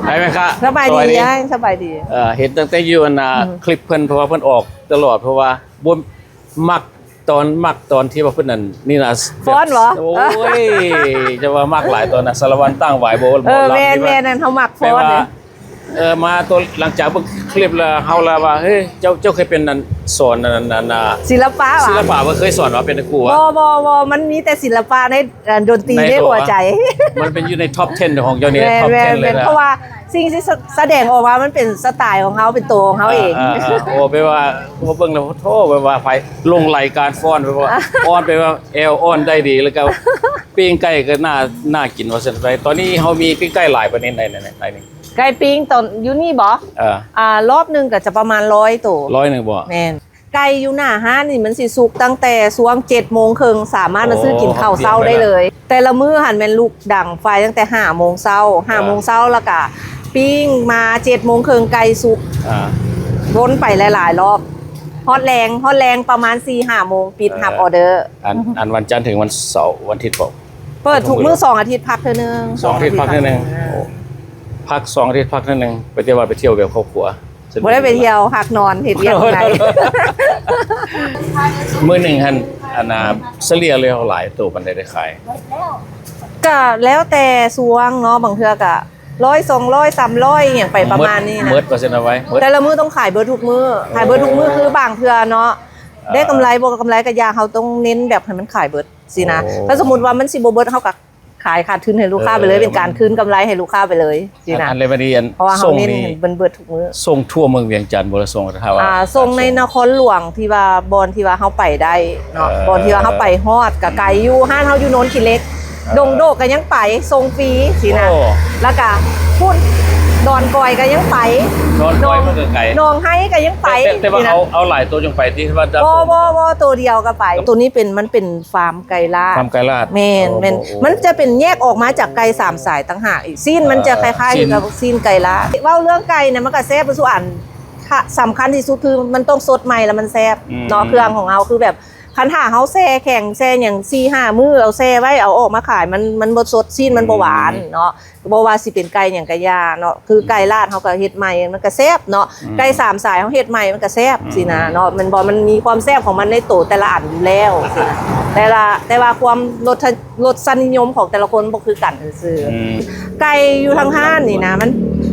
ໄດ້ໄໝຄະ? ສະບາຍດີ ສະບາຍດີ ອ້າຍ ສະບາຍດີ. ເອີ ເຫັນຕັ້ງແຕ່ຢູ່ອັນນ່າ ອືມ ຄລິບເພິ່ນ ເພາະວ່າເພິ່ນອອກຕະຫຼອດ ເພາະວ່າບໍ່ ມັກຕອນ ມັກຕອນທີ່ວ່າເພິ່ນນັ້ນນີ້ນະ ຟ້ອນບໍ? ໂອ້ຍ ຈະວ່າມັກຫຼາຍຕອນນະ ສາລະວັນຕັ້ງຫວາຍ ບໍ່ ເອີ ໝໍລຳ ແມ່ນ ທີ່ວ່າ ແມ່ນ ເຮົາມັກຟ້ອນ ແບບວ່າ ເອີ ມາຕົວ ຫຼັງຈາກເບິ່ງຄລິບແລ້ວ ເຮົາລະວ່າ ເຮີ້ຍ ເຈົ້າ ເຈົ້າເຄີຍເປັນອັນ ສອນອັນ ອັນ ອັນ ອາ ສິລະປະຫວາ? ສິລະປະບໍ່ເຄີຍສອນຫວາ ເປັນຄູຫວາ? ບໍ່ ບໍ່ ບໍ່ ມັນມີແຕ່ສິລະປະໃນ ອັນດົນຕີໃນຫົວໃຈ ໃນໂຕຫວາ? ມັນເປັນຢູ່ໃນ top ten ຂອງເຈົ້ານີ້ ແມ່ນ top ten ເລີຍນະ ເພາະວ່າສິ່ງທີ່ສະ ສະແດງອອກມາ ມັນເປັນສະໄຕຂອງເຮົາ ເປັນໂຕຂອງເຮົາເອງ. ອາ ໂອ້ ແບບວ່າ ໂອ້ ເບິ່ງແລ້ວ ໂທ້ ແບບວ່າໃຜຫຼົງໄຫຼການຟ້ອນ ແບບວ່າ ອ່ອນ ແບບວ່າແອວອ່ອນໄດ້ດີ ແລ້ວກໍປີ້ງໄກ່ກໍໜ້າ ໜ້າກິນວ່າຊັ້ນໄປ. ຕອນນີ້ເຮົາມີປີ້ງໄກ່ຫຼາຍປານໃດໃນ ໃນ ໃນນີ້? ໄກ່ປີ້ງຕອນຢູ່ນີ້ບໍ? ເອີ ອ່າ ລອບໜຶ່ງກໍຈະປະມານຮ້ອຍໂຕ. ຮ້ອຍໜຶ່ງບໍ? ແມ່ນ. ໄກ່ຢູ່ໜ້າຮ້ານນີ້ມັນຊິສຸກຕັ້ງແຕ່ຊ່ວງເຈັດໂມງເຄິ່ງ ສາມາດມາຊື້ກິນເຂົ້າເຊົ້າໄດ້ເລີຍ. ໂອ້ ແຕ່ລະມື້ຫັ້ນແມ່ນລຸກດັງໄຟຕັ້ງແຕ່ຫ້າໂມງເຊົ້າ ຫ້າໂມງເຊົ້າ ແລ້ວກະປີ້ງມາເຈັດໂມງເຄິ່ງ ໄກ່ສຸກ ອ່າ ວົນໄປຫຼາຍໆລອບ ຮອດແລງ ຮອດແລງປະມານສີ່ຫ້າໂມງ ປິດຮັບ ເອີ ອອເດີ. ອັນ ອັນວັນຈັນເຖິງວັນເສົາ ວັນອາທິດບໍ? ເປີດທຸກມື້ ສອງອາທິດພັກເທື່ອໜຶ່ງ ສອງອາທິດພັກເທື່ອໜຶ່ງ. ໂອ້ ພັກສອງອາທິດພັກເທື່ອໜຶ່ງ ໄປແຕ່ວ່າໄປທ່ຽວແບບຄອບຄົວ? ບໍ່ໄດ້ໄປທ່ຽວ ພັກນອນ ເຮັດວຽກຢູ່ໃນ. ມື້ໜຶ່ງຫັ້ນ ອັນນ່າ ສະເລ່ຍແລ້ວຫຼາຍໂຕປານໃດໄດ້ຂາຍ? ກະແລ້ວແຕ່ຊ່ວງເນາະ ບາງເທື່ອກະຮ້ອຍ ສອງຮ້ອຍ ສາມຮ້ອຍ ອີ່ຫຍັງໄປປະມານນີ້ນະ. ໝົດວ່າຊັ້ນເອົາໄວ້ ແຕ່ລະມື້ຕ້ອງຂາຍເບິດທຸກມື້ ຂາຍເບິດທຸກມື້. ຄືບາງເທື່ອເນາະ ເອີ ໄດ້ກຳໄລບໍ່ກຳໄລກະຢ່າ ເຮົາຕ້ອງເນັ້ນແບບໃຫ້ມັນຂາຍເບິດ. ຊີ້ນະ. ໂອ້ ຖ້າສົມມຸດວ່າມັນຊິບໍ່ເບິດ ເຮົາກໍຂາຍຂາດທຶນໃຫ້ລູກຄ້າໄປເລີຍ ເອີ ເປັນການຄືນກຳໄລໃຫ້ລູກຄ້າໄປເລີຍຊີ້ນະ. ອັນ ອັນ ອັນເລີຍບັດນີ້ ອັນ ເພາະວ່າເຮົາເນັ້ນໃຫ້ເບິດ ເບິດທຸກມື້. ສົ່ງທົ່ວເມືອງວຽງຈັນບໍ່ ຫຼືສົ່ງ ຖ້າວ່າ ອ່າ ສົ່ງໃນນະຄອນຫຼວງທີ່ວ່າ ບ່ອນທີ່ວ່າເຮົາໄປໄດ້ເນາະ ເອີ ບ່ອນທີ່ວ່າເຮົາໄປຮອດກໍໄກຢູ່. ຮ້ານເຮົາຢູ່ໂນນຂີ້ເຫຼັກ ເອີ ດົງໂດກກໍຍັງໄປ ສົ່ງຟຣີຊີ້ນະ. ໂອ້ ແລ້ວກໍພຸ້ນ ດອນກອຍກໍຍັງໄປ ດອນກອຍມັນກໍໄກ ໜອງໄຮກໍຍັງໄປ. ແຕ່ ແຕ່ວ່າເອົາ ເອົາຫຼາຍໂຕຈັ່ງໄປຕິ ວ່າ ບໍ່ ບໍ່ ບໍ່ ໂຕດຽວກໍໄປ. ໂຕນີ້ເປັນ ມັນເປັນ ຟາມໄກ່ລາດ. ຟາມໄກ່ລາດ. ແມ່ນ ໂອ້ ແມ່ນ ໂອ້ ມັນຈະເປັນແຍກອອກມາຈາກໄກ່ສາມສາຍຕ່າງຫາກອີກ. ຊີ້ນມັນຈະ ເອີ ຄ້າຍໆ ຊີ້ນ ກັບຊີ້ນໄກ່ລາດ. ເວົ້າເລື່ອງໄກ່ນະ ມັນກະແຊບ ສ່ວນ ສຳຄັນທີ່ສຸດຄືມັນຕ້ອງສົດໃໝ່ ແລ້ວມັນແຊບ ອືມ ເນາະ. ເຄື່ອງຂອງເຮົາຄືແບບ ຄັນຖ້າເຮົາແຊ່ແຂງ ແຊ່ຫຍັງສີ່ຫ້າມື້ ເອົາແຊ່ໄວ້ ເອົາອອກມາຂາຍ ມັນ ມັນບໍ່ສົດ ຊີ້ນມັນບໍ່ຫວານ ອືມ ເນາະ. ບໍ່ວ່າຊິເປັນໄກ່ຫຍັງກະຢ່າເນາະ ຄື ອືມ ໄກ່ລາດເຮົາກໍເຮັດໃໝ່ ມັນກໍແຊບເນາະ. ອືມ ໄກ່ສາມສາຍເຮົາເຮັດໃໝ່ ມັນກໍແຊບ ອືມ ຊີ້ນະເນາະ ແມ່ນບໍ່? ມັນມີຄວາມແຊບຂອງມັນໃນໂຕແຕ່ລະອັນຢູ່ແລ້ວ ຊີ້ນະ. ແຕ່ລະ ແຕ່ວ່າຄວາມລົດ ລົດສະນິຍົມຂອງແຕ່ລະຄົນບໍ່ຄືກັນຊື່ໆ. ອືມ ໄກ່ຢູ່ທາງຮ້ານນີ້ນະ ມັນ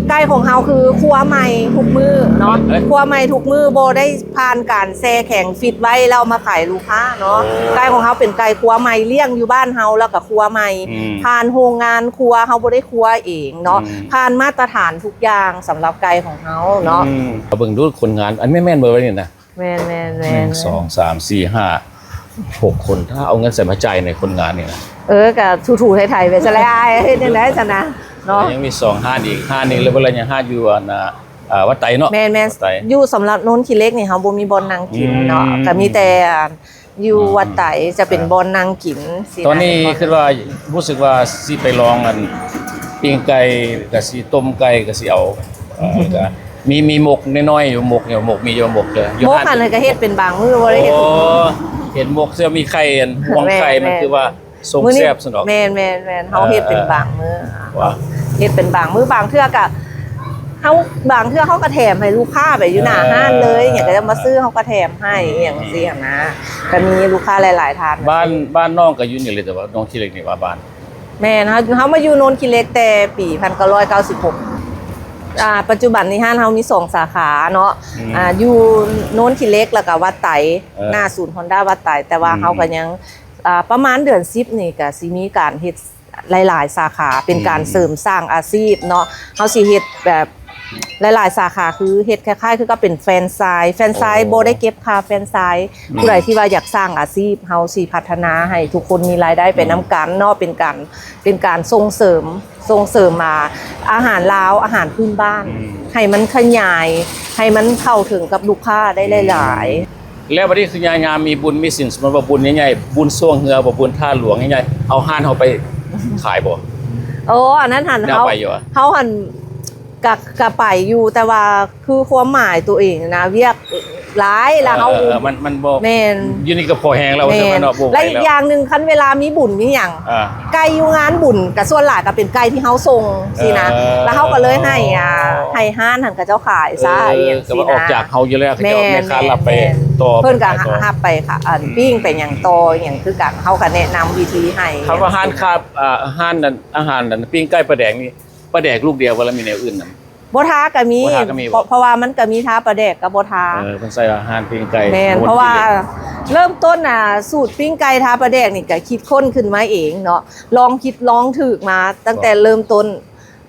ໄກ່ຂອງເຮົາຄືຄົວໃໝ່ທຸກມື້ເນາະ ເອີຍ ຄົວໃໝ່ທຸກມື້ ບໍ່ໄດ້ຜ່ານການແຊ່ແຂງ ຟຣີດໄວ້ ແລ້ວເອົາມາຂາຍລູກຄ້າເນາະ. ໂອ້ ໄກ່ຂອງເຮົາເປັນໄກ່ຄົວໃໝ່ ລ້ຽງຢູ່ບ້ານເຮົາ ແລ້ວກໍຄົວໃໝ່ ອືມ ຜ່ານໂຮງງານຄົວ ເຮົາບໍ່ໄດ້ຄົວເອງເນາະ ອືມ ຜ່ານມາດຕະຖານທຸກຢ່າງສຳລັບໄກ່ຂອງເຮົາເນາະ. ອືມ ເບິ່ງດູຄົນງານ ອັນແມ່ນໆເບີດນີ້ນະ. ແມ່ນໆໆ ໜຶ່ງ ສອງ ສາມ ສີ່ ຫ້າ ຫົກຄົນ ຖ້າເອົາເງິນໃສ່ມາຈ່າຍໃນຄົນງານນີ້ນະ. ເອີ ກະຖູໆໄຖໆໄປຊະແຫຼະອ້າຍ ເຮັດຈັ່ງໃດຊັ້ນນະເນາະ. ຍັງມີສອງຮ້ານອີກ ຮ້ານນີ້ ແລ້ວເວລາຍັງຮ້ານຢູ່ອັນ ອ່າ ວັດໄຕເນາະ. ແມ່ນໆ ວັດໄຕ ຢູ່ສຳລັບໂນນຂີ້ເຫຼັກນີ້ ເຮົາບໍ່ມີບ່ອນນັ່ງກິນເນາະ ອືມ ກະມີແຕ່ ຢູ່ ອືມ ວັດໄຕຈະເປັນ ອ່າ ບ່ອນນັ່ງກິນຊີ້ນະ. ຕອນນີ້ຄິດວ່າ ຮູ້ສຶກວ່າຊິໄປລອງອັນ ປີ້ງໄກ່ ກະຊິຕົ້ມໄກ່ ກະຊິເອົາ ເອີ ກະມີ ມີມົກນ້ອຍໆຢູ່ ມົກຢູ່ ມົກມີຢູ່ ມົກເດີ ຢູ່ ມົກຫັ້ນກະເຮັດເປັນບາງມື້ ບໍ່ໄດ້ເຮັດທຸກມື້. ໂອ້ ເຫັນມົກເຊື່ອມີໄຂ່ ອັນ ຫ່ວງໄຂ່ ແມ່ນໆ ມັນຄືວ່າຊົງແຊບຊັ້ນດອກ. ແມ່ນໆໆ ເຮົາເຮັດເປັນບາງມື້ ເອີ ເຮັດເປັນບາງມື້ ບາງເທື່ອກະ ເຮົາ ບາງເທື່ອເຮົາກໍແຖມໃຫ້ລູກຄ້າໄປຢູ່ໜ້າ ເອີ ຮ້ານເລີຍ ຫຍັງກໍຈະມາຊື້ ເຮົາກໍແຖມໃຫ້ ອືມ ອີ່ຫຍັງຊີ້ຫັ້ນນະ. ກໍມີລູກຄ້າຫຼາຍໆທ່ານ ບ້ານ ບ້ານນ້ອງກໍຢູ່ນີ້ເລີຍ ແຕ່ວ່ານ້ອງຂີ້ເຫຼັກນີ້ວ່າບ້ານ ແມ່ນ ເຮົາ ເຮົາມາຢູ່ໂນນຂີ້ເຫຼັກແຕ່ປີໜຶ່ງພັນເກົ້າຮ້ອຍເກົ້າສິບຫົກ ອ່າ ປັດຈຸບັນນີ້ຮ້ານເຮົາມີສອງສາຂາເນາະ ອືມ ອ່າ ຢູ່ໂນນຂີ້ເຫຼັກ ແລ້ວກໍວັດໄຕ ເອີ ໜ້າສູນຮອນດ້າວັດໄຕ ແຕ່ວ່າ ອືມ ເຮົາກໍຍັງ ອ່າ ປະມານເດືອນສິບນີ້ກໍຊິມີການເຮັດ ຫຼາຍໆສາຂາ ເປັນການ ອືມ ເສີມສ້າງອາຊີບເນາະ. ເຮົາຊິເຮັດແບບຫຼາຍໆສາຂາ ຄືເຮັດຄ້າຍໆຄືກັບເປັນແຟຣນໄຊ ແຟຣນໄຊ ໂອ້ ບໍ່ໄດ້ເກັບຄ່າແຟຣນໄຊ. ອືມ ຜູ້ໃດທີ່ວ່າຢາກສ້າງອາຊີບ ເຮົາຊິພັດທະນາໃຫ້ທຸກຄົນມີລາຍໄດ້ໄປນຳກັນເນາະ ອືມ ເປັນການ ເປັນການສົ່ງເສີມ ສົ່ງເສີມ ອ່າ ອາຫານລາວ ອາຫານພື້ນບ້ານ ອືມ ໃຫ້ມັນຂະຫຍາຍ ໃຫ້ມັນເຂົ້າເຖິງກັບລູກຄ້າໄດ້ຫຼາຍໆ. ອືມ ແລ້ວບັດນີ້ຄືຍາມມີບຸນມີສິນ ສົມມຸດວ່າບຸນໃຫຍ່ໆ ບຸນຊ່ວງເຮືອບໍ່ ບຸນທ່າຫຼວງໃຫຍ່ໆ ເອົາຮ້ານເຮົາໄປຂາຍບໍ່? ໂອ້ ອັນນັ້ນຫັ້ນ ເຮົາ ເຮົາຫັ້ນກະ ກະໄປຢູ່ ແຕ່ວ່າຄືຄວາມໝາຍຕົວເອງນະ ວຽກ ຫຼາຍ ແລ້ວເຮົາ ເອີ ມັນ ມັນບໍ່ ແມ່ນ ຢູ່ນີ້ກໍພໍແຮງແລ້ວ ແມ່ນ ວ່າຊັ້ນເນາະ ບໍ່ໄຫວ ແລ້ວອີກຢ່າງໜຶ່ງ ຄັນເວລາມີບຸນມີຫຍັງ ອ່າ ໄກ່ຢູ່ງານບຸນກໍສ່ວນຫຼາຍກໍເປັນໄກ່ທີ່ເຮົາສົ່ງ ເອີ ຊີ້ນະ ແລ້ວເຮົາກໍເລີຍໃຫ້ ອ່າ ໃຫ້ຮ້ານຫັ້ນເຂົາເຈົ້າຂາຍຊະ ເອີ ອີ່ຫຍັງ ກໍ ຊີ້ນະ ອອກຈາກເຮົາຢູ່ແລ້ວ ເຂົາເຈົ້າ ແມ່ນ ແມ່ຄ້າ ແມ່ນ ຮັບໄປ ແມ່ນ ຕໍ່ ເພິ່ນກໍ ໄປຂາຍຕໍ່ ຮັບໄປ ອັນ ອືມ ປີ້ງໄປຫຍັງຕໍ່ ອີ່ຫຍັງຄືກັນ ເຮົາກໍແນະນຳວິທີໃຫ້ ຄຳວ່າຮ້ານຄ້າ ອ່າ ຮ້ານນັ້ນ ອາຫານນັ້ນ ປີ້ງໄກ່ປາແດກນີ້ ປາແດກລູກດຽວບໍ່ ແລ້ວມີແນວອື່ນນຳ? ບໍ່ທາກໍມີ ບໍ່ທາກໍມີບໍ່? ເພາະ ເພາະວ່າມັນກໍມີທາປາແດກກັບບໍ່ທາ ເອີ ເພິ່ນໃສ່ວ່າຮ້ານປີ້ງໄກ່ ແມ່ນ ເພາະວ່າເລີ່ມຕົ້ນນະ ສູດປີ້ງໄກ່ທາປາແດກນີ້ກໍຄິດຄົ້ນຂຶ້ນມາເອງເນາະ ລອງຜິດລອງຖືກມາຕັ້ງແຕ່ເລີ່ມຕົ້ນ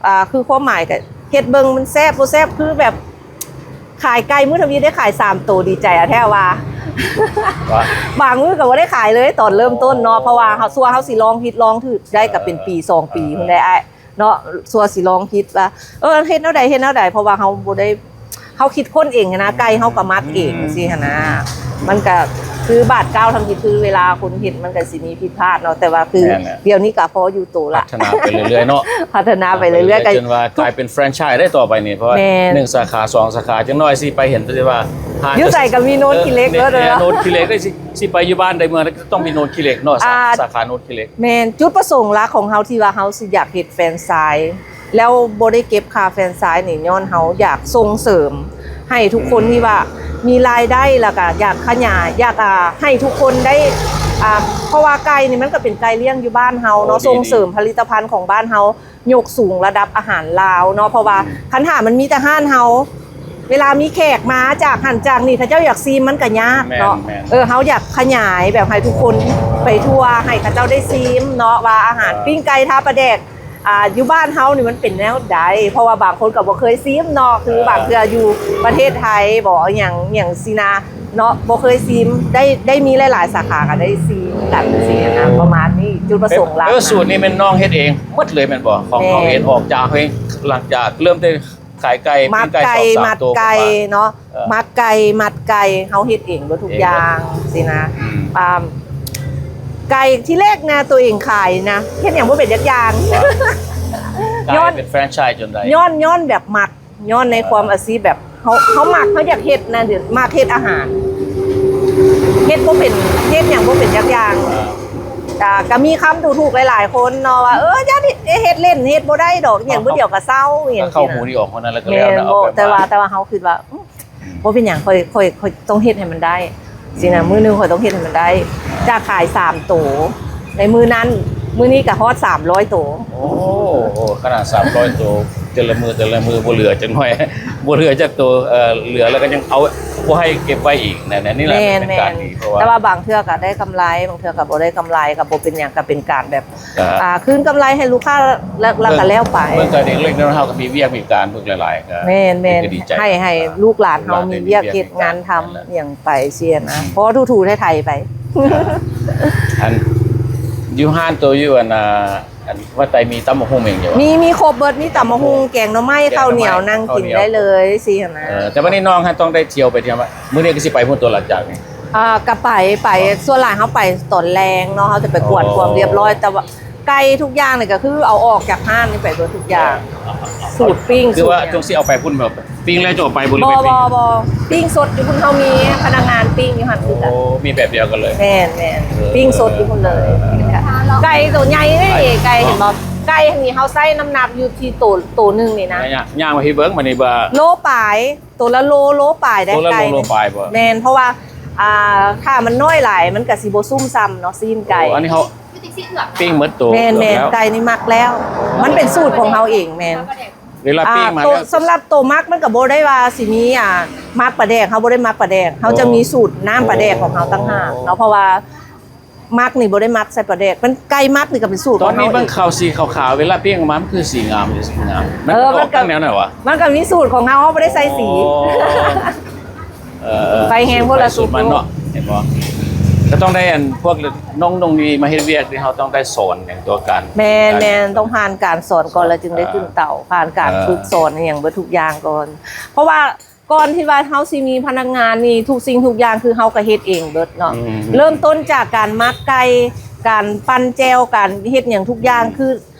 ອ່າ ຄືຄວາມໝາຍກໍເຮັດເບິ່ງມັນແຊບບໍ່ແຊບ ຄືແບບຂາຍໄກ່ມື້ທຳອິດໄດ້ຂາຍສາມໂຕ ດີໃຈອະແທ້ວ່າ ວ່າ ບາງມື້ກໍບໍ່ໄດ້ຂາຍເລີຍຕອນເລີ່ມຕົ້ນເນາະ ເພາະວ່າເຮົາ ຊົ່ວເຮົາຊິລອງຜິດລອງຖືກໄດ້ກໍເປັນປີສອງປີ ເອີ ພຸ້ນໄດ໋ອ້າຍ ເນາະ ຊົ່ວຊິລອງຄິດວ່າ ເອີ ເຮັດແນວໃດ ເຮັດແນວໃດ ເພາະວ່າເຮົາບໍ່ໄດ້ ເຮົາຄິດຄົ້ນເອງຫັ້ນນະ ໄກ່ເຮົາກໍມັກເອງ ອືມ ຊີ້ຫັ້ນນະ ມັນກໍຄືບາດກ້າວທຳອິດ ຄືເວລາຄົນເຮັດມັນກໍຊິມີຜິດພາດເນາະ ແຕ່ວ່າຄື ແມ່ນແຫຼະ ດຽວນີ້ກໍພໍຢູ່ໂຕລະ ພັດທະນາໄປເລື້ອຍໆເນາະ ພັດທະນາໄປເລື້ອຍໆ ຈົນວ່າກາຍເປັນແຟຣນໄຊໄດ້ຕໍ່ໄປນີ້ ເພາະວ່າ ແມ່ນ ໜຶ່ງສາຂາ ສອງສາຂາ ຈັກໜ້ອຍຊິໄປເຫັນ ແຕ່ວ່າ ຢູ່ໃສກໍມີໂນນຂີ້ເຫຼັກ ເອີ ເບິດເນາະ ໂນນຂີ້ເຫຼັກໄດ້ ຊິ ຊິໄປຢູ່ບ້ານໃດເມືອງໃດກໍຕ້ອງມີໂນນຂີ້ເຫຼັກເນາະ ສາ ອ່າ ສາຂາໂນນຂີ້ເຫຼັກ ແມ່ນ ຈຸດປະສົງຫຼັກຂອງເຮົາທີ່ວ່າເຮົາຊິຢາກເຮັດແຟຣນໄຊ ແລ້ວບໍ່ໄດ້ເກັບຄ່າແຟຣນໄຊນີ້ ຍ້ອນເຮົາຢາກສົ່ງເສີມໃຫ້ທຸກຄົນ ອືມ ທີ່ວ່າມີລາຍໄດ້ ແລ້ວກໍຢາກຂະຫຍາຍ ຢາກ ອ່າ ໃຫ້ທຸກຄົນໄດ້ ອ່າ ເພາະວ່າໄກ່ນີ້ມັນກໍເປັນໄກ່ລ້ຽງຢູ່ບ້ານເຮົາເນາະ ໂອ້ ດີໆ ສົ່ງເສີມຜະລິດຕະພັນຂອງບ້ານເຮົາ ຍົກສູງລະດັບອາຫານລາວເນາະ ເພາະວ່າ ອືມ ຄັນຖ້າມັນມີແຕ່ຮ້ານເຮົາ ເວລາມີແຂກມາຈາກຫັ້ນຈາກນີ້ ເຂົາເຈົ້າຢາກຊີມມັນກໍຍາກເນາະ ແມ່ນໆ ເອີ ເຮົາຢາກຂະຫຍາຍແບບໃຫ້ທຸກຄົນໄປທົ່ວ ໃຫ້ເຂົາເຈົ້າໄດ້ຊີມເນາະ ວ່າອາຫານ ເອີ ປີ້ງໄກ່ທາປາແດກ ອ່າ ຢູ່ບ້ານເຮົານີ້ມັນເປັນແນວໃດ ເພາະວ່າບາງຄົນກໍບໍ່ເຄີຍຊີມເນາະ ຄື ເອີ ບາງເທື່ອຢູ່ປະເທດໄທບໍ ອີ່ຫຍັງ ອີ່ຫຍັງຊີ້ນະເນາະ ບໍ່ເຄີຍຊີມ ໄດ້ ໄດ້ມີຫຼາຍໆສາຂາກໍໄດ້ຊີມກັນ ອືມ ຊີ້ນະ ປະມານນີ້ ຈຸດປະສົງຫຼັກ ເອີ ສູດນີ້ແມ່ນນ້ອງເຮັດເອງໝົດເລີຍແມ່ນບໍ່? ຂອງເຮົາເອງ ແມ່ນ ອອກຈາກເຮົາເອງ ຫຼັງຈາກເລີ່ມແຕ່ຂາຍໄກ່ ໝັກໄກ່ ໝັກໄກ່ເນາະ ເອີ ໝັກໄກ່ ໝັດໄກ່ ເຮົາເຮັດເອງເບິດທຸກຢ່າງ ເອງເບິດ ຊີ້ນະ ອືມ ອ່າ ໄກ່ທີແລກນະ ຕົວເອງຂາຍນະ ເຮັດຫຍັງບໍ່ເປັນຈັກຢ່າງ ກາຍເປັນແຟຣນໄຊຈົນໄດ້ ຍ້ອນ ຍ້ອນແບບມັກ ຍ້ອນໃນຄວາມອາຊີບແບບເຮົາ ເຮົາມັກ ເຮົາຢາກເຮັດນະ ມັກເຮັດອາຫານ ເຮັດບໍ່ເປັນ ເຮັດຫຍັງບໍ່ເປັນຈັກຢ່າງ ອ່າ ກໍ ກໍມີຄຳດູຖູກຫຼາຍໆຄົນເນາະວ່າ ເອີ ຢ່າເຮັດ ເຮັດເລ່ນ ເຮັດບໍ່ໄດ້ດອກ ອີ່ຫຍັງມື້ດຽວກໍເຊົາ ອີ່ຫຍັງ ເຂົ້າຫູນີ້ອອກຫັ້ນນະ ແລ້ວກໍແລ້ວນະ ແມ່ນ ເອົາໄປ ແຕ່ວ່າ ແຕ່ວ່າເຮົາຄິດວ່າ ອືມ ບໍ່ເປັນຫຍັງ ຂ້ອຍ ຂ້ອຍ ຂ້ອຍຕ້ອງເຮັດໃຫ້ມັນໄດ້ ຊີ້ນະ ອືມ ມື້ໜຶ່ງຂ້ອຍຕ້ອງເຮັດໃຫ້ມັນໄດ້ ຈາກຂາຍສາມໂຕ ໃນມື້ນັ້ນ ມື້ນີ້ກໍຮອດສາມຮ້ອຍໂຕ ໂອ້ ໂອ້ ຂະໜາດສາມຮ້ອຍໂຕ ແຕ່ລະມື້ ແຕ່ລະມື້ ບໍ່ເຫຼືອຈັກໜ້ອຍ ບໍ່ເຫຼືອຈັກໂຕ ເອີ ເຫຼືອແລ້ວກໍຍັງເອົາ ບໍ່ໃຫ້ເກັບໄວ້ອີກ ແນວນີ້ແຫຼະ ແມ່ນ ແມ່ນການດີ ເພາະວ່າ ແຕ່ວ່າບາງເທື່ອກໍໄດ້ກຳໄລ ບາງເທື່ອກໍບໍ່ໄດ້ກຳໄລ ກໍບໍ່ເປັນຫຍັງ ກໍເປັນການແບບ ອ່າ ຄືນກຳໄລໃຫ້ລູກຄ້າ ແລ້ວ ແລ້ວກໍແລ້ວໄປ ເບິ່ງກໍເລັກນ້ອຍ ເຮົາກໍມີວຽກມີການເບິ່ງຫຼາຍໆ ກໍ ແມ່ນໆ ກໍດີໃຈ ໃຫ້ ໃຫ້ລູກຫຼານເຮົາມີວຽກເຮັດງານທຳ ແມ່ນແຫຼະ ຫຍັງໄປຊີ້ນະ ອືມ ພໍຖູໆໄຖໆໄປ ອ່າ ອັນ ຢູ່ຮ້ານໂຕຢູ່ ອັນ ອ່າ ອັນ ວັດໄຕ ມີຕຳບັກຫຸ່ງຫຍັງຢູ່ ມີ ມີຄົບເບິດ ມີຕຳບັກຫຸ່ງ ແກງໜໍ່ໄມ້ ເຂົ້າໜຽວ ເຂົ້າໜຽວ ນັ່ງກິນໄດ້ເລີຍຊີ້ນະ ເອີ ແຕ່ວ່ານີ້ນ້ອງຫັ້ນຕ້ອງໄດ້ທ່ຽວໄປທ່ຽວມາ ມື້ນີ້ກໍຊິໄປພຸ້ນຕົວະ ຫຼັງຈາກນີ້ ອ່າ ກໍໄປ ໄປ ອໍ ສ່ວນຫຼາຍເຮົາໄປຕອນແລງເນາະ ເຮົາຈະໄປກວດ ອໍ ຄວາມຮຽບຮ້ອຍ ແຕ່ວ່າໄກ່ທຸກຢ່າງນີ້ກໍຄືເອົາອອກຈາກຮ້ານນີ້ໄປເບິດທຸກຢ່າງ ສູດປີ້ງ ສູດຫຍັງ ຄືວ່າຈັ່ງຊິເອົາໄປພຸ້ນແບບ ປີ້ງແລ້ວຈະເອົາໄປບໍ່ ຫຼື ບໍ່ ບໍ່ ປີ້ງ ບໍ່ ປີ້ງສົດຢູ່ພຸ້ນ ເຮົາມີພະນັກງານປີ້ງຢູ່ຫັ້ນຄືກັນ ໂອ້ ມີແບບດຽວກັນເລີຍ ແມ່ນໆ ເອີ ປີ້ງສົດຢູ່ພຸ້ນເລີຍ ເອີ ໄກ່ໂຕໃຫຍ່ເດ້ ອໍ ໄກ່ເຫັນບໍ່ ໄກ່ນີ້ເຮົາໃຊ້ນ້ຳໜັກຢູ່ທີ່ໂຕ ໂຕໜຶ່ງນີ້ນະ ຍ່າງ ຍ່າງມາໃຫ້ເບິ່ງ ມານີ້ວ່າ ໂລປາຍ ໂຕລະໂລ ໂລປາຍໄດ໋ ໂຕລະໂລ ໄກ່ ໂລປາຍບໍ່ ແມ່ນ ເພາະວ່າ ອ່າ ຖ້າມັນນ້ອຍຫຼາຍ ມັນກະຊິບໍ່ຊຸ່ມຊ່ຳເນາະ ຊີ້ນໄກ່ ໂອ້ ອັນນີ້ເຮົາປີ້ງໝົດໂຕ ແມ່ນໆ ເກືອບແລ້ວ ໄກ່ນີ້ໝັກແລ້ວ ມັນເປັນສູດຂອງເຮົາເອງ ແມ່ນ ເວລາ ອ່າ ປີ້ງມາແລ້ວ ສຳລັບໂຕໝັກ ມັນກະບໍ່ໄດ້ວ່າຊິມີ ອ່າ ໝັກປາແດກ ເຮົາບໍ່ໄດ້ໝັກປາແດກ ເຮົາຈະມີ ອໍ ສູດນ້ຳປາແດກຂອງເຮົາຕ່າງຫາກເນາະ ອໍ ເພາະວ່າ ໝັກນີ້ບໍ່ໄດ້ໝັກໃສ່ປາແດກ ມັນ ໄກ່ໝັກນີ້ກໍເປັນສູດຂອງເຮົາເອງ ຕອນນີ້ເບິ່ງຂາວ ສີຂາວໆ ເວລາປີ້ງອອກມາ ມັນຄືສີງາມ ສີງາມ ມັນ ເອີ ອອກ ມັນກໍ ແນວນັ້ນຫວາ ມັນກໍມີສູດຂອງເຮົາ ເຮົາບໍ່ໄດ້ໃສ່ສີ ອໍ ເອີໆ ໄປແຮງຄົນລະສູດ ສູດມັນເນາະ ເຫັນບໍ່ ກໍຕ້ອງໄດ້ ອັນ ພວກນ້ອງໆນີ້ມາເຮັດວຽກ ທີ່ເຮົາຕ້ອງໄດ້ສອນຫຍັງຕົວະ ການ ແມ່ນໆ ຕ້ອງຜ່ານການສອນກ່ອນ ແລ້ວຈຶ່ງໄດ້ຂຶ້ນເຕົາ ຜ່ານການ ເອີ ຝຶກສອນອີ່ຫຍັງເບິດທຸກຢ່າງກ່ອນ ເພາະວ່າ ກ່ອນທີ່ວ່າເຮົາຊິມີພະນັກງານນີ້ ທຸກສິ່ງທຸກຢ່າງຄືເຮົາກໍເຮັດເອງເບິດເນາະ ອືມ ເລີ່ມຕົ້ນຈາກການໝັກໄກ່ ການປັ່ນແຈ່ວ ການເຮັດຫຍັງທຸກຢ່າງ ອືມ ຄື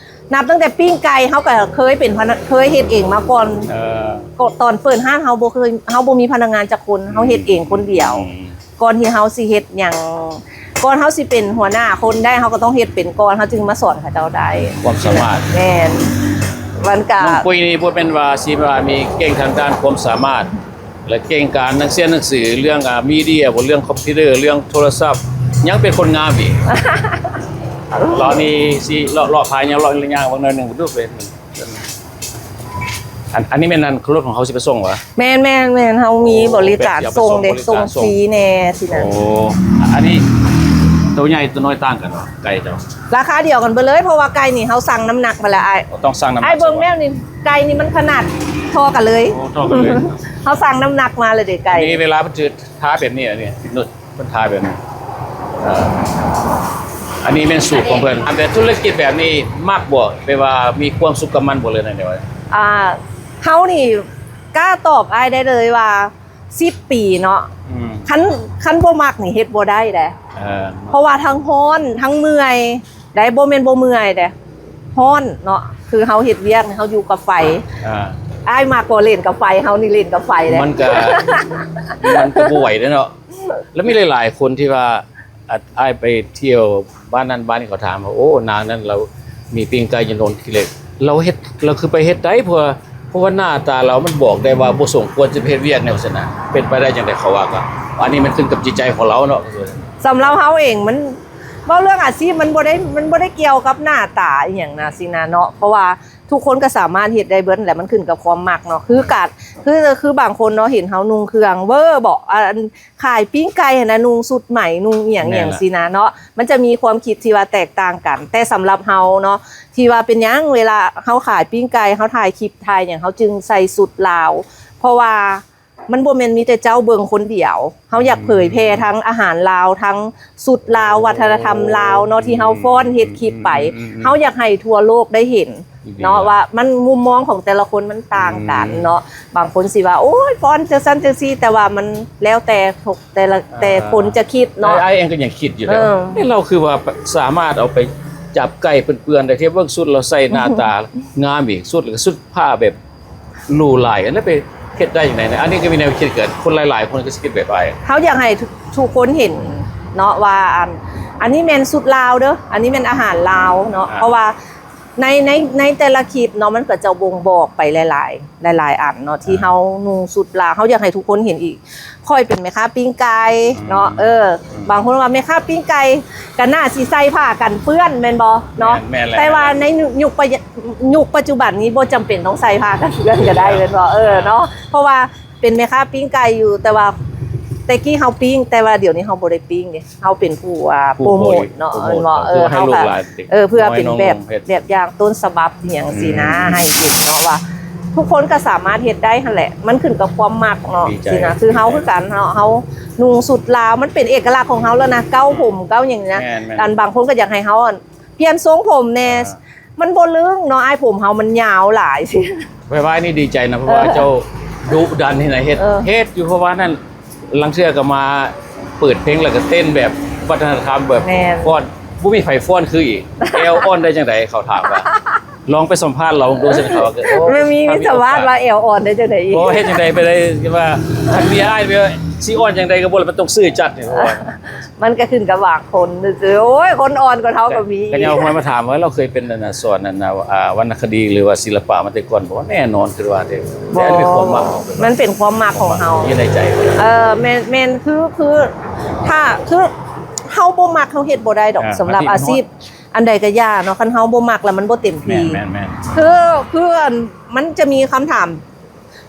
ນັບຕັ້ງແຕ່ປີ້ງໄກ່ ເຮົາກໍເຄີຍເປັນພະນັກ ເຄີຍເຮັດເອງມາກ່ອນ. ເອີ ກໍຕອນເປີດຮ້ານ ເຮົາບໍ່ເຄີຍ ເຮົາບໍ່ມີພະນັກງານຈັກຄົນ ເຮົາເຮັດເອງຄົນດຽວ. ອືມ ກ່ອນທີ່ເຮົາຊິເຮັດຫຍັງ ກ່ອນເຮົາຊິເປັນຫົວໜ້າຄົນໄດ້ ເຮົາກໍຕ້ອງເຮັດເປັນກ່ອນ ເຮົາຈຶ່ງມາສອນເຂົາເຈົ້າໄດ້. ຄວາມສາມາດ. ແມ່ນ. ມັນກະ ນ້ອງປຸ້ຍນີ້ບໍ່ແມ່ນວ່າຊິວ່າມີເກັ່ງທາງດ້ານຄວາມສາມາດ ແລະ ເກັ່ງການໜັງສຽນໜັງສື ເລື່ອງ ອາ ມີເດຍບໍ ເລື່ອງຄອມພິວເຕີ ເລື່ອງໂທລະສັບ ຍັງເປັນຄົນງາມອີກ. ລອບນີ້ຊິເລາະ ເລາະພາຍາງ ເລາະຍ່າງເບິ່ງໜ້ອຍໜຶ່ງດູເປັນ ອັນ ອັນນີ້ແມ່ນອັນ ລົດຂອງເຮົາຊິໄປສົ່ງຫວາ? ແມ່ນໆໆ ເຮົາມີ ໂອ້ ບໍລິການ ແບບຊິເອົາໄປສົ່ງ ສົ່ງເດ້ ສົ່ງບໍລິການສົ່ງ ສົ່ງຟຣີແນ່ຊີ້ນະ. ໂອ້ ອັນນີ້ໂຕໃຫຍ່ໂຕນ້ອຍຕ່າງກັນຫວາ? ໄກ່ເຈົ້າ ລາຄາດຽວກັນເບິດເລີຍ ເພາະວ່າໄກ່ນີ້ເຮົາຊັ່ງນ້ຳໜັກມາແລ້ວອ້າຍ. ໂອ້ ຕ້ອງຊັ່ງນ້ຳໜັກ. ອ້າຍເບິ່ງແນວນີ້ ໄກ່ນີ້ມັນຂະໜາດທໍ່ກັນເລີຍ. ໂອ້ ທໍ່ກັນເລີຍ. ເຮົາຊັ່ງນ້ຳໜັກມາແລ້ວເດ້ໄກ່. ອັນນີ້ເວລາເພິ່ນຈະທາແບບນີ້ ອັນນີ້ ນຸດ ເພິ່ນຂາຍແບບນີ້ ເອີ ອັນນີ້ແມ່ນສູດຂອງເພິ່ນ. ອັນແບບທຸລະກິດແບບນີ້ມັກບໍ່? ແບບວ່າມີຄວາມສຸກກັບມັນບໍ່ເລີຍໃນແນວ? ອ່າ ເຮົານີ້ກ້າຕອບອ້າຍໄດ້ເລີຍວ່າສິບປີເນາະ. ອືມ ຄັນ ຄັນບໍ່ມັກນີ້ເຮັດບໍ່ໄດ້ເດ້. ເອີ ເພາະວ່າທັງຮ້ອນທັງເມື່ອຍໄດ໋ ບໍ່ແມ່ນບໍ່ເມື່ອຍເດ້ ຮ້ອນເນາະ. ຄືເຮົາເຮັດວຽກນີ້ ເຮົາຢູ່ກັບໄຟ. ອ່າ ອ້າຍມັກບໍ່ ຫຼິ້ນກັບໄຟ ເຮົານີ້ຫຼິ້ນກັບໄຟເດ້. ມັນກະ ມັນກະບໍ່ໄຫວເດ້ເນາະ. ແລ້ວມີຫຼາຍໆຄົນທີ່ວ່າ ອາ ອ້າຍໄປທ່ຽວບ້ານນັ້ນບ້ານນີ້ ເຂົາຖາມວ່າ ໂອ້ ນາງນັ້ນລາວມີປີ້ງໄກ່ຢູ່ໂນນຂີ້ເຫຼັກ ລາວເຮັດ ລາວຄືໄປເຮັດໄດ້ ເພາະວ່າ ເພາະວ່າໜ້າຕາລາວມັນບອກໄດ້ວ່າບໍ່ສົມຄວນຈະໄປເຮັດວຽກແນວຊັ້ນນະ. ເປັນໄປໄດ້ຈັ່ງໃດ ເຂົາວ່າກໍ ອັນນີ້ມັນຂຶ້ນກັບຈິດໃຈຂອງລາວເນາະ. ສຳລັບເຮົາເອງ ມັນ ເວົ້າເລື່ອງອາຊີບ ມັນບໍ່ໄດ້ ມັນບໍ່ໄດ້ກ່ຽວກັບໜ້າຕາອີ່ຫຍັງນະຊີ້ນະເນາະ ເພາະວ່າ ທຸກຄົນກໍສາມາດເຮັດໄດ້ເບິດແຫຼະ ມັນຂຶ້ນກັບຄວາມມັກເນາະ. ຄືການ ຄື ຄືບາງຄົນເນາະ ເຫັນເຮົານຸ່ງເຄື່ອງເວີບໍ ອັນຂາຍປີ້ງໄກ່ຫັ້ນນະ ນຸ່ງຊຸດໄໝ ນຸ່ງອີ່ຫຍັງ ແມ່ນລະ ຫຍັງຊີ້ນະເນາະ ມັນຈະມີຄວາມຄິດທີ່ວ່າແຕກຕ່າງກັນ. ແຕ່ສຳລັບເຮົາເນາະ ທີ່ວ່າເປັນຫຍັງເວລາເຮົາຂາຍປີ້ງໄກ່ ເຮົາຖ່າຍຄລິບ ຖ່າຍຫຍັງ ເຮົາຈຶ່ງໃສ່ຊຸດລາວ ເພາະວ່າ ມັນບໍ່ແມ່ນມີແຕ່ເຈົ້າເບິ່ງຄົນດຽວ ເຮົາຢາກເຜີຍແຜ່ ອືມ ທັງອາຫານລາວ ທັງຊຸດລາວ ວັດທະນະທຳລາວເນາະ ທີ່ເຮົາຟ້ອນເຮັດຄລິບໄປ ອືມ ເຮົາຢາກໃຫ້ທົ່ວໂລກໄດ້ເຫັນເນາະ ວ່າມັນ ມຸມມອງຂອງແຕ່ລະຄົນມັນຕ່າງກັນເນາະ. ອືມ ບາງຄົນຊິວ່າ ໂອ້ຍ ຟ້ອນຈັ່ງຊັ້ນຈັ່ງຊີ້ ແຕ່ວ່າມັນແລ້ວແຕ່ ແຕ່ລະ ອ່າ ແຕ່ຄົນຈະຄິດເນາະ. ອ້າຍເອງກໍຍັງຄິດຢູ່ເດ້ ເອີ ເອີ ລາວຄືວ່າສາມາດເອົາໄປຈັບໄກ່ເປື້ອນໆໄດ້ ທີ່ເບິ່ງຊຸດລາວໃສ່ໜ້າຕາງາມອີກ ຊຸດ ແລ້ວກໍຊຸດຜ້າແບບ ຫຼູຫຼາຍ ແລ້ວໄປເຮັດໄດ້ຈັ່ງໃດນະ? ອັນນີ້ກໍມີແນວຄິດເກີດ ຄົນຫຼາຍໆຄົນກໍຊິຄິດແບບອ້າຍ. ເຮົາຢາກໃຫ້ທຸກ ທຸກຄົນເຫັນເນາະວ່າ ອັນ ອັນນີ້ແມ່ນຊຸດລາວເດີ ອັນນີ້ແມ່ນອາຫານລາວເນາະ ອ່າ ເພາະວ່າໃນ ໃນ ໃນແຕ່ລະຄລິບເນາະ ມັນກໍຈະບົ່ງບອກໄປຫຼາຍໆ ຫຼາຍໆອັນເນາະ ທີ່ ອ່າ ເຮົານຸ່ງຊຸດລາວ ເຮົາຢາກໃຫ້ທຸກຄົນເຫັນອີກ ຂ້ອຍເປັນແມ່ຄ້າປີ້ງໄກ່ເນາະ ອືມ ເອີ ອືມ ບາງຄົນວ່າແມ່ຄ້າປີ້ງໄກ່ກໍໜ້າຊິໃສ່ຜ້າກັນເປື້ອນແມ່ນບໍ່ເນາະ? ແມ່ນ ແມ່ນແຫຼະ ແຕ່ວ່າໃນຍຸກ ຍຸກປະ ຍຸກປັດຈຸບັນນີ້ບໍ່ຈຳເປັນຕ້ອງໃສ່ຜ້າກັນເປື້ອນກໍໄດ້ແມ່ນບໍ່? ເອີເນາະ ເພາະວ່າເປັນແມ່ຄ້າປີ້ງໄກ່ຢູ່ ແຕ່ວ່າແຕ່ກີ້ເຮົາປີ້ງ ແຕ່ວ່າດຽວນີ້ເຮົາບໍ່ໄດ້ປີ້ງເດ້ ເຮົາເປັນຜູ້ ອ່າ ຜູ້ໂປຣໂມດເນາະ ໂປຣໂມດ ແມ່ນບໍ່? ເອີ ເຮົາກໍ ເອີ ເພື່ອເປັນແບບ ແບບຢ່າງຕົ້ນສະບັບອີ່ຫຍັງຊີ້ນະ ອືມ ໃຫ້ເຫັນເນາະວ່າ ທຸກຄົນກໍສາມາດເຮັດໄດ້ຫັ້ນແຫຼະ ມັນຂຶ້ນກັບຄວາມມັກເນາະ ຊີ້ນະ ຄືເຮົາຄືກັນເນາະ ເຮົານຸ່ງຊຸດລາວ ມັນເປັນເອກະລັກຂອງເຮົາແລ້ວນະ ເກົ້າຜົມເກົ້າຫຍັງນີ້ນະ ແມ່ນໆ ອັນບາງຄົນກໍຢາກໃຫ້ເຮົາ ອ່າ ປ່ຽນຊົງຜົມແດ່ ອ່າ ມັນບໍ່ລຶ້ງເນາະ ອ້າຍ ຜົມເຮົາມັນຍາວຫຼາຍຊີ້ ໄວໆນີ້ດີໃຈນະ ເພາະວ່າ ເອີ ເຈົ້າດຸດັນຫັ້ນນະ ເຮັດ ເອີ ເຮັດຢູ່ ເພາະວ່ານັ້ນ ລາງເທື່ອກໍມາເປີດເພງ ແລ້ວກໍເຕັ້ນແບບວັດທະນະທຳ ແບບ ແມ່ນ ຟ້ອນ ບໍ່ມີໃຜຟ້ອນຄືອີກ ແອວອ່ອນໄດ້ຈັ່ງໃດ ເຂົາຖາມວ່າ ລອງໄປສຳພາດລາວເບິ່ງດູ ຊັ້ນເຂົາກໍ ໂອ້ ມັນມີ ມີສະຫວາດວ່າແອວອ່ອນໄດ້ຈັ່ງໃດອີກ ບໍ່ເຮັດຈັ່ງໃດໄປໄດ້ ວ່າຄັນມີອ້າຍ ຊິອ່ອນຈັ່ງໃດກໍບໍ່ລະ ມັນຕ້ອງຊື່ຈັດນີ້ ເພາະວ່າ ມັນກໍຂຶ້ນກັບບາງຄົນຊື່ໆ ໂອ້ຍ ຄົນອ່ອນກວ່າເຮົາກໍມີ ກໍຍັງມາຖາມວ່າ ລາວເຄີຍເປັນອັນນະ ສອນອັນນະ ອ່າ ວັນນະຄະດີ ຫຼືວ່າສິລະປະມາແຕ່ກ່ອນບໍ່? ແນ່ນອນ ຄືວ່າເດ້ ແຕ່ອັນເປັນຄວາມມັກຂອງເພິ່ນ ມັນເປັນຄວາມມັກຂອງເຮົາ ຢູ່ໃນໃຈ ເອີ ແມ່ນ ແມ່ນ ຄື ຄື ຖ້າ ຄື ເຮົາບໍ່ມັກ ເຮົາເຮັດບໍ່ໄດ້ດອກ ອ່າ ສຳລັບອາຊີບອັນໃດກໍຢ່າເນາະ ຄັນເຮົາບໍ່ມັກແລ້ວມັນບໍ່ເຕັມທີ່ ແມ່ນໆໆ ຄື ຄື ອັນ ມັນຈະມີຄຳຖາມ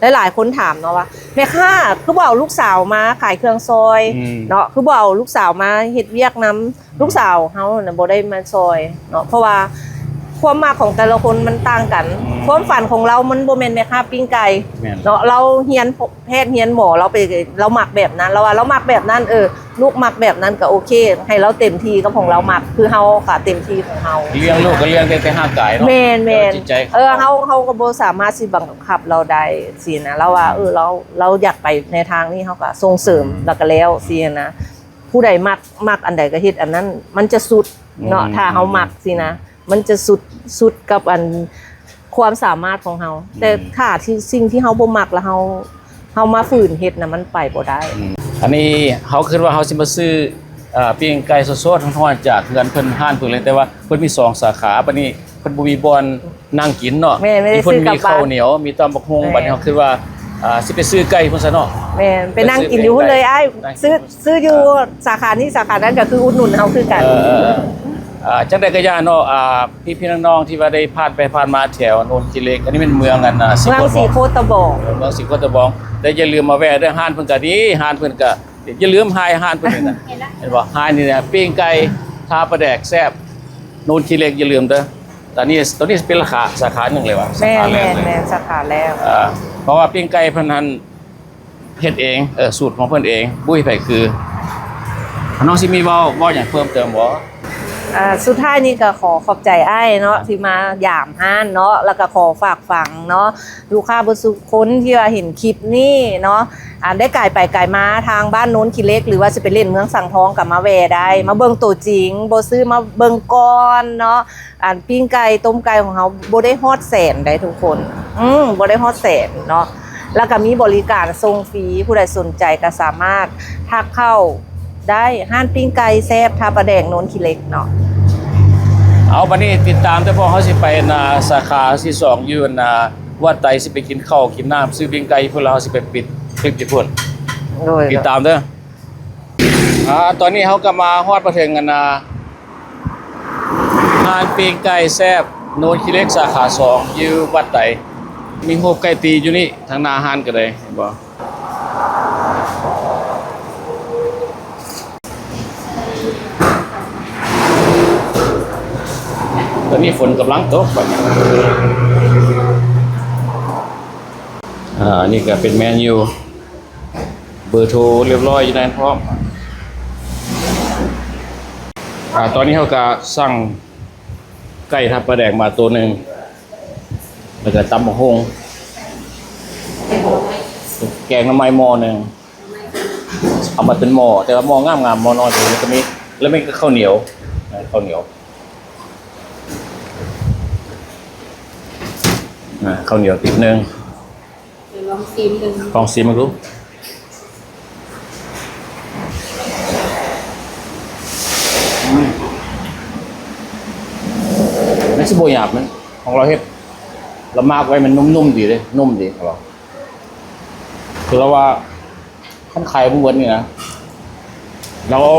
ຫຼາຍໆຄົນຖາມເນາະວ່າ ແມ່ຄ້າຄືບໍ່ເອົາລູກສາວມາຂາຍເຄື່ອງຊ່ອຍ ອືມ ເນາະ ຄືບໍ່ເອົາລູກສາວມາເຮັດວຽກນຳ ອືມ ລູກສາວເຮົານະບໍ່ໄດ້ມາຊ່ອຍເນາະ ເພາະວ່າຄວາມມັກຂອງແຕ່ລະຄົນມັນຕ່າງກັນ ອືມ ຄວາມຝັນຂອງລາວມັນບໍ່ແມ່ນແມ່ຄ້າປີ້ງໄກ່ ແມ່ນ ເນາະ ລາວຮຽນແພດຮຽນໝໍ ລາວໄປ ລາວມັກແບບນັ້ນ ລາວວ່າລາວມັກແບບນັ້ນ ເອີ ລູກມັກແບບນັ້ນກໍໂອເຄ ໃຫ້ລາວເຕັມທີ່ກັບຂອງລາວມັກ ອືມ ຄືເຮົາກໍເຕັມທີ່ຂອງເຮົາ ລ້ຽງລູກກໍລ້ຽງໄດ້ແຕ່ຮ່າງກາຍເນາະ ແມ່ນໆ ແຕ່ວ່າຈິດໃຈ ເອີ ເຮົາ ເຮົາກໍບໍ່ສາມາດຊິບັງຄັບລາວໄດ້ຊີ້ນະ ລາວວ່າ ອືມ ເອີ ລາວ ລາວຢາກໄປໃນທາງນີ້ ເຮົາກໍສົ່ງເສີມ ອືມ ແລ້ວກໍແລ້ວຊີ້ນະ ຜູ້ໃດມັກ ມັກອັນໃດກໍເຮັດອັນນັ້ນ ມັນຈະສຸດເນາະ ອືມ ຖ້າເຮົາມັກຊີ້ນະ ມັນຈະສຸດ ສຸດກັບອັນຄວາມສາມາດຂອງເຮົາ. ອືມ ແຕ່ຖ້າທີ່ ສິ່ງທີ່ເຮົາບໍ່ມັກ ແລ້ວເຮົາ ເຮົາມາຝືນເຮັດນະ ມັນໄປບໍ່ໄດ້. ອືມ ອັນນີ້ເຮົາຄິດວ່າເຮົາຊິມາຊື້ ເອີ ປີ້ງໄກ່ສົດໆ ຮ້ອນໆ ຈາກເຮືອນເພິ່ນ ຮ້ານເພິ່ນເລີຍ ແຕ່ວ່າເພິ່ນມີສອງສາຂາ ບັດນີ້ເພິ່ນບໍ່ມີບ່ອນນັ່ງກິນເນາະ. ແມ່ນ ມີເພິ່ນມີເຂົ້າໜຽວ ມີຕຳບັກຫຸ່ງ. ແມ່ນ ບັດນີ້ເຮົາຄິດວ່າ ອ່າ ຊິໄປຊື້ໄກ່ພຸ້ນຊະເນາະ. ແມ່ນ ໄປນັ່ງກິນຢູ່ພຸ້ນເລີຍອ້າຍ. ຊື້ ຊື້ຢູ່ ອ່າ ສາຂານີ້ສາຂານັ້ນ ກໍຄືອຸດໜູນເຮົາຄືກັນ. ເອີ ເອີ ເອີ ອ່າ ຈັ່ງໃດກໍຢ່າເນາະ ອ່າ ພີ່ໆນ້ອງໆທີ່ວ່າໄດ້ຜ່ານໄປຜ່ານມາແຖວໂນນຂີ້ເຫຼັກ ອັນນີ້ແມ່ນເມືອງອັນ ອ່າ ເມືອງສີໂຄດຕະບອງ ເອີ ເມືອງສີໂຄດຕະບອງ ແຕ່ຢ່າລືມມາແວ່ເດີ ຮ້ານເພິ່ນກໍດີ ຮ້ານເພິ່ນກໍ ຢ່າລືມຮ້ານ ຮ້ານເພິ່ນນີ້ນະ ເຫັນບໍ່ ຮ້ານນີ້ນະ ປີ້ງໄກ່ທາປາແດກແຊບ ໂນນຂີ້ເຫຼັກ ຢ່າລືມເດີ. ຕອນນີ້ ຕອນນີ້ເປັນສາຂາ ສາຂາໜຶ່ງເລີຍວ່າ ສາຂາແລກເລີຍ. ແມ່ນ ແມ່ນ ສາຂາແລກ ອ່າ ເພາະວ່າປີ້ງໄກ່ເພິ່ນຫັ້ນ ເຮັດເອງ ເອີ ສູດຂອງເພິ່ນເອງ ບໍ່ມີໃຜຄື. ນ້ອງຊິມີເວົ້າ ເວົ້າຫຍັງເພີ່ມເຕີມບໍ່? ອ່າ ສຸດທ້າຍນີ້ກໍຂໍຂອບໃຈອ້າຍເນາະ ທີ່ມາຢາມຮ້ານເນາະ ແລ້ວກໍຂໍຝາກຝັງເນາະ ລູກຄ້າເບິດສູ່ຄົນທີ່ວ່າເຫັນຄລິບນີ້ເນາະ ອ່າ ໄດ້ກາຍໄປກາຍມາທາງບ້ານໂນນຂີ້ເຫຼັກ ຫຼືວ່າຊິໄປຫຼິ້ນເມືອງສັງທອງກໍມາແວ່ໄດ້ ມາເບິ່ງໂຕຈິງ ບໍ່ຊື້ມາເບິ່ງກ່ອນເນາະ. ອັນປີ້ງໄກ່ຕົ້ມໄກ່ຂອງເຮົາບໍ່ໄດ້ຮອດແສນໃດ໋ທຸກຄົນ ອືມ ບໍ່ໄດ້ຮອດແສນເນາະ ແລ້ວກໍມີບໍລິການສົ່ງຟຣີ ຜູ້ໃດສົນໃຈກໍສາມາດທັກເຂົ້າໄດ້ ຮ້ານປີ້ງໄກ່ແຊບທາປາແດກໂນນຂີ້ເຫຼັກເນາະ. ເອົາ ບັດນີ້ຕິດຕາມເດີ ເພາະເຮົາຊິໄປອັນ ອ່າ ສາຂາທີສອງຢູ່ອັນ ອ່າ ວັດໄຕ ຊິໄປກິນເຂົ້າກິນນ້ຳ ຊື້ປີ້ງໄກ່ຢູ່ພຸ້ນ ແລ້ວເຮົາຊິໄປປິດຄລິບຢູ່ພຸ້ນ. ໂດຍ ຕິດຕາມເດີ. ອ່າ ຕອນນີ້ເຮົາກໍມາຮອດມາເຖິງອັນນ່າ ຮ້ານປີ້ງໄກ່ແຊບໂນນຂີ້ເຫຼັກສາຂາສອງ ຢູ່ວັດໄຕ ມີຮູບໄກ່ຕີຢູ່ນີ້ ທາງໜ້າຮ້ານກໍໄດ້ ເຫັນບໍ່? ຕອນນີ້ຝົນກຳລັງຕົກບັດນີ້ ອ່າ ອັນນີ້ກໍເປັນເມນູ ເບີໂທລຽບຮ້ອຍຢູ່ໃນນັ້ນພ້ອມ. ອ່າ ຕອນນີ້ເຮົາກະສັ່ງໄກ່ທັບປາແດກມາໂຕໜຶ່ງ ແລ້ວກະຕຳບັກຫຸ່ງ ແກງໜໍ່ໄມ້ໝໍ້ໜຶ່ງ ເອົາມາເປັນໝໍ້ ແຕ່ວ່າໝໍ້ງາມໆ ໝໍ້ນ້ອຍ ແລ້ວກະມີ ແລ້ວມີເຂົ້າໜຽວ ເຂົ້າໜຽວ ອ່າ ເຂົ້າໜຽວຕິບໜຶ່ງ. ດຽວລອງຊີມເບິ່ງ ລອງຊີມເບິ່ງດູ ອືມ ມັນຊິບໍ່ຫຍາບ ມັນ ຂອງລາວເຮັດ ລາວໝາກໄວ້ ມັນນຸ້ມໆ ດີເດ້ ນຸ້ມດີຂອງລາວ ຄືລາວວ່າ ຄັນຂາຍບໍ່ໝົດນີ້ນະ ລາວເອົາ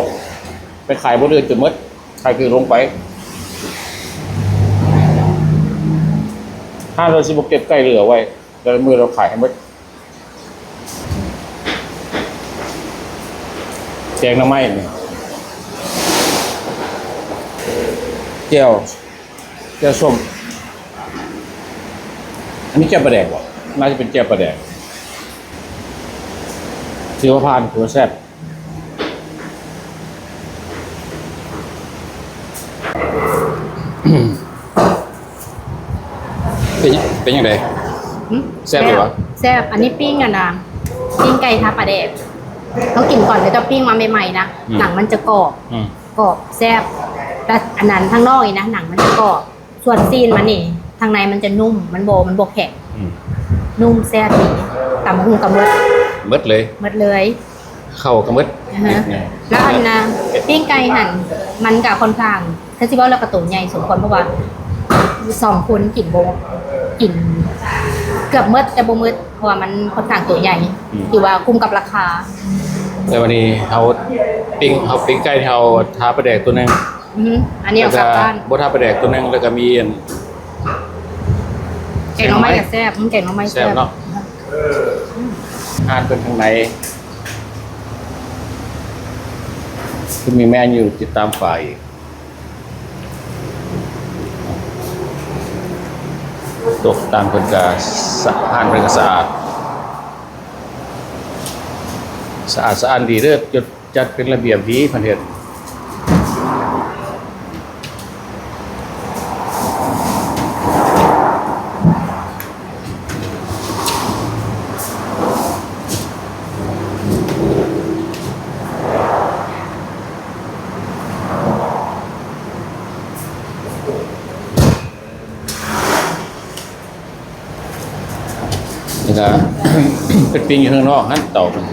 ໄປຂາຍບ່ອນອື່ນຈົນໝົດ ຂາຍຄືລົງໄປ ຮ້ານລາວຊິບໍ່ເກັບໄກ່ເຫຼືອໄວ້ ແຕ່ລະມື້ລາວຂາຍໃຫ້ໝົດ. ແກງໜໍ່ໄມ້ນີ້ ແຈ່ວ ແຈ່ວສົ້ມ ອັນນີ້ແຈ່ວປາແດກບໍ່? ໜ້າຈະເປັນແຈ່ວປາແດກ ຖືວ່າຜ່ານ ຖືວ່າແຊບ. ເປັນ ເປັນຈັ່ງໃດ? ຫຶ? ແຊບຢູ່ຫວາ? ແຊບ ແຊບ ອັນນີ້ປີ້ງອັນນ່າ ປີ້ງໄກ່ທາປາແດກ ເຮົາກິນຕອນເຂົາເຈົ້າປີ້ງມາໃໝ່ໆນະ ອືມ ໜັງມັນຈະກອບ ອືມ ກອບແຊບ ແຕ່ອັນນັ້ນທາງນອກນີ້ນະ ໜັງມັນຈະກອບ ສ່ວນຊີ້ນມັນນີ້ ທາງໃນມັນຈະນຸ້ມ ມັນບໍ່ ມັນບໍ່ແຂງ ອືມ ນຸ້ມແຊບດີ ຕຳບັກຫຸ່ງກໍໝົດ ໝົດເລີຍ ໝົດເລີຍ ເຂົ້າກໍໝົດ ອາຮະ ແລ້ວອັນນ່າ ປີ້ງໄກ່ຫັ້ນ ມັນກໍຄ່ອນຂ້າງ ຄັນຊິເວົ້າແລ້ວກໍໂຕໃຫຍ່ສົມຄວນ ເພາະວ່າສອງຄົນກິນບໍ່ ກິນເກືອບໝົດ ແຕ່ບໍ່ໝົດ ເພາະວ່າມັນຄ່ອນຂ້າງໂຕໃຫຍ່ ອືມ ຖືວ່າຄຸ້ມກັບລາຄາ. ແລ້ວວັນນີ້ເຮົາປີ້ງ ເຮົາປີ້ງໄກ່ທີ່ເຮົາທາປາແດກຕົວໜຶ່ງ ອືຮຶ ອັນນີ້ເອົາກັບບ້ານ ແລ້ວກໍບໍ່ທາປາແດກຕົວໜຶ່ງ ແລ້ວກໍມີອັນ ແກງໜໍ່ໄມ້ກໍແຊບ ແກງໜໍ່ໄມ້ແຊບ ແຊບເນາະ ຮ້ານເພິ່ນຂ້າງໃນ ຄືມີແມນຢູ່ ຕິດຕາມຝາອີກ ຕົກແຕ່ງເພິ່ນກໍສະ ຮ້ານເພິ່ນກໍສະອາດ ສະອາດສະອ້ານດີເດີ ຈັດເປັນລະບຽບດີ ເພິ່ນເຮັດ. ກະ ເປັນປີ້ງຢູ່ຂ້າງນອກຫັ້ນເຕົາເພິ່ນ.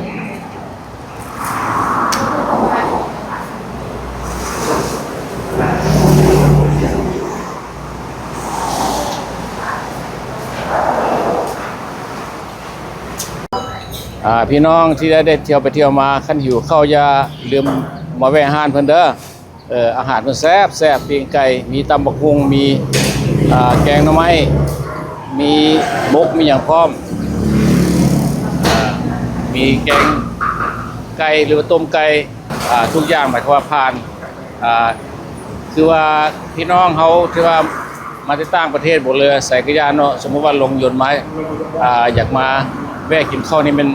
ອ່າ ພີ່ນ້ອງທີ່ໄດ້ ໄດ້ທ່ຽວໄປທ່ຽວມາ ຄັນຫິວເຂົ້າຢ່າລືມມາແວ່ຮ້ານເພິ່ນເດີ. ເອີ ອາຫານເພິ່ນແຊບໆ ປີ້ງໄກ່ ມີຕຳບັກຫຸ່ງ ມີ ອ່າ ແກງໜໍ່ໄມ້ ມີໝົກ ມີຫຍັງພ້ອມ ອ່າ ມີແກງໄກ່ ຫຼືວ່າຕົ້ມໄກ່ ອ່າ ທຸກຢ່າງໝາຍຄວາມວ່າຜ່ານ ອ່າ ຄືວ່າພີ່ນ້ອງເຮົາທີ່ວ່າມາແຕ່ຕ່າງປະເທດບໍ່ເຫຼືອໃສກະຢ່າເນາະ ສົມມຸດວ່າລົງຍົນມາ ອ່າ ຢາກມາແວ່ກິນເຂົ້ານີ້ແມ່ນ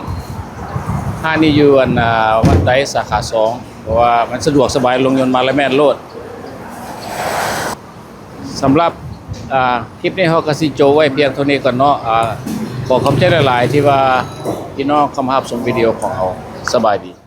ຮ້ານນີ້ຢູ່ອັນ ອ່າ ວັດໄດສາຂາສອງ ເພາະວ່າມັນສະດວກສະບາຍ ລົງຍົນມາແລ້ວແມ່ນໂລດ. ສຳລັບ ອ່າ ຄລິບນີ້ເຮົາກະຊິຈົບໄວ້ພຽງເທົ່ານີ້ກ່ອນເນາະ. ອ່າ ຂໍຂອບໃຈຫຼາຍໆ ທີ່ວ່າພີ່ນ້ອງເຂົ້າມາຮັບຊົມວິດີໂອຂອງເຮົາ. ສະບາຍດີ.